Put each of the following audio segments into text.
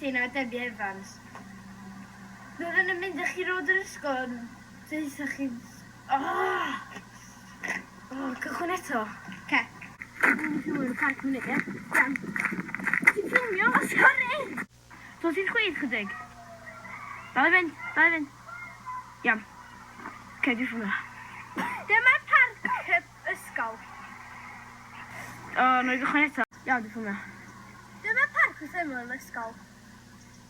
Gethin a Debbie Evans. Byddwn yn mynd â chi rownd yr ysgol yn deutha chi... Oh! Oh, cychwyn eto. Ce. Dwi'n ffilmio yn y parc munud, ie? Iawn. Ti'n ffilmio? Oh, sori! Dos i'r chwith chydig. Dal i fynd, dal i fynd. Iawn. Oce, dwi'n ffilmio. Dyma parc y ysgol. O, na i gychwyn eto. Iawn, dwi'n ffilmio. Dyma parc wrth ymyl yr ysgol.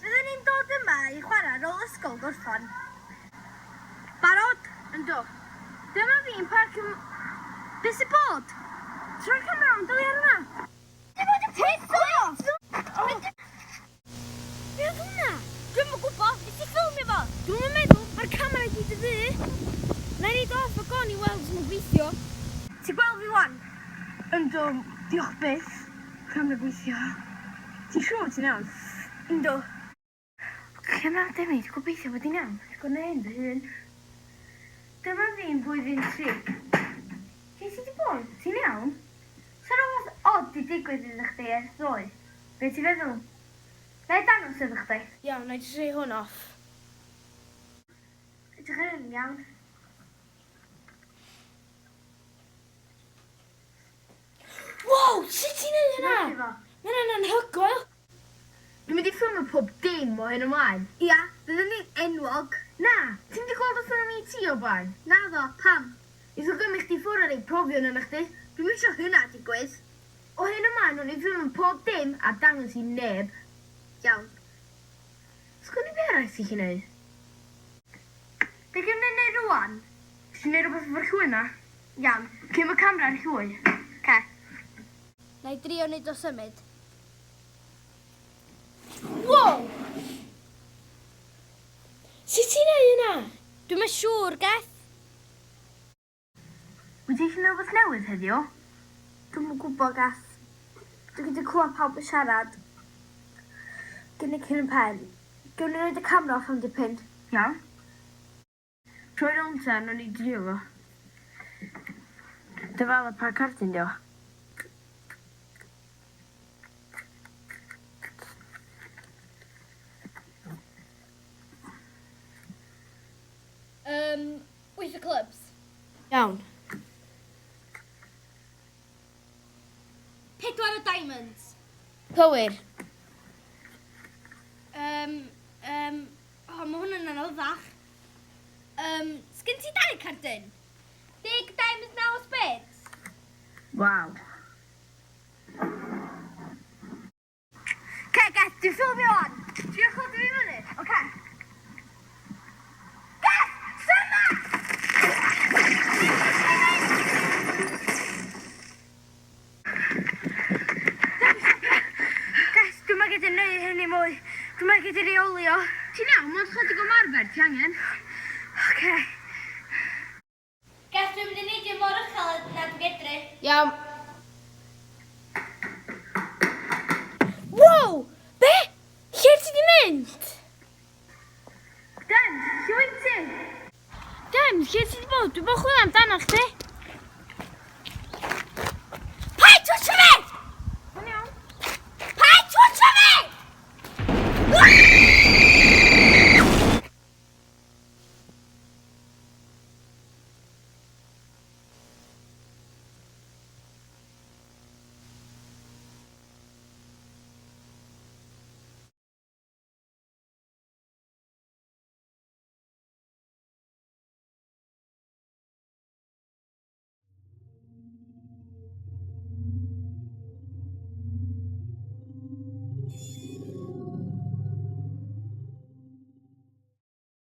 Fyddwn ni'n dod yma i chwarae ar ôl ysgol gorffan. Barod? Yndw. Dyma fi'n parc y... Be sy'n bod? Troi'r camera on, dali ar hwnna! Dim ond y peth gwynt! Be oedd hwnna? Dwi'm yn gwybod, nes i ffilmio fo? Dwi'm yn meddwl, mae'r camera i gyd yn ddu. Na i neud o off ac on i weld os mae'n gweithio. Ti'n gweld fi wan? Yndw, diolch byth. Camera gweithio. Ti'n siŵr ti'n iawn? Yndw. Oce na Demi, dwi'n gobeithio bod hi'n iawn. Dwi'n gwneud hyn fy hun. Dyma fi'n blwyddyn 3. Lle ti 'di bod? Ti'n iawn? Sa rhywbeth od 'di digwydd iddo chdi ers ddoe? Be ti'n feddwl? Na i dangos iddo chdi. Iawn, na i jyst rhoi hwn off. Edrych ar hyn, iawn? Wow, sut ti'n neud hynna? Mae hynna'n anhygoel! Dwi'n mynd i ffilmio pob dim o hyn ymlaen. Ia, fyddwn ni'n enwog. Na, ti'm 'di gweld y ffilm ET o'r blaen? Naddo, pam? Neith o gymryd chdi ffwr' a rhoi profion arna chdi. Dwi'm isio hynna digwydd. O hyn ymlaen o'n i'n ffilmio pob dim a dangos i neb. Iawn. Sgwn i be arall ti 'llu neud? Be dwi'n mynd neud rwan? Ti isio neud rwbeth efo'r llwy 'ma? Iawn. Cym y camera a'r llwy. Oce. Na i drio neud o symud. Wow! Sut ti'n neud hynna? Dwi'm yn siŵr, Geth. Wyt ti eisiau neud rhywbeth newydd heddiw? Dwi'm yn gwybod, Geth. Dwi wedi clywed pawb yn siarad. Gen i cur yn pen. Gewn ni roid y camera off am dipyn? Iawn. Troi rownd ta, nawn ni drio fo. Dyfal pa cardyn 'di o? Yym, wyth o clubs. Iawn. Pedwar o diamonds. Cywir. Yym, yym, o, mae hwn yn anoddach. Yym, sgen ti dau cardyn? Deg diamonds, naw o spades. Waw. Oce, Geth, dwi'n ffilmio wan. Trio chodi fi fyny, oce? Geth, symud! Geth, dwi'm yn gallu neud hyn i mwy. Dwi'm yn gallu reoli o. Ti'n iawn, mond chydig o marfer ti angen. Oce. Gall dwi'n mynd i neidio mor uchel a na dwi'n medru. Iawn. Wow! Be? Lle ti di mynd? Dem, lle wyt ti? Dem, lle ti di bod? Dwi bod chwilio amdano chdi.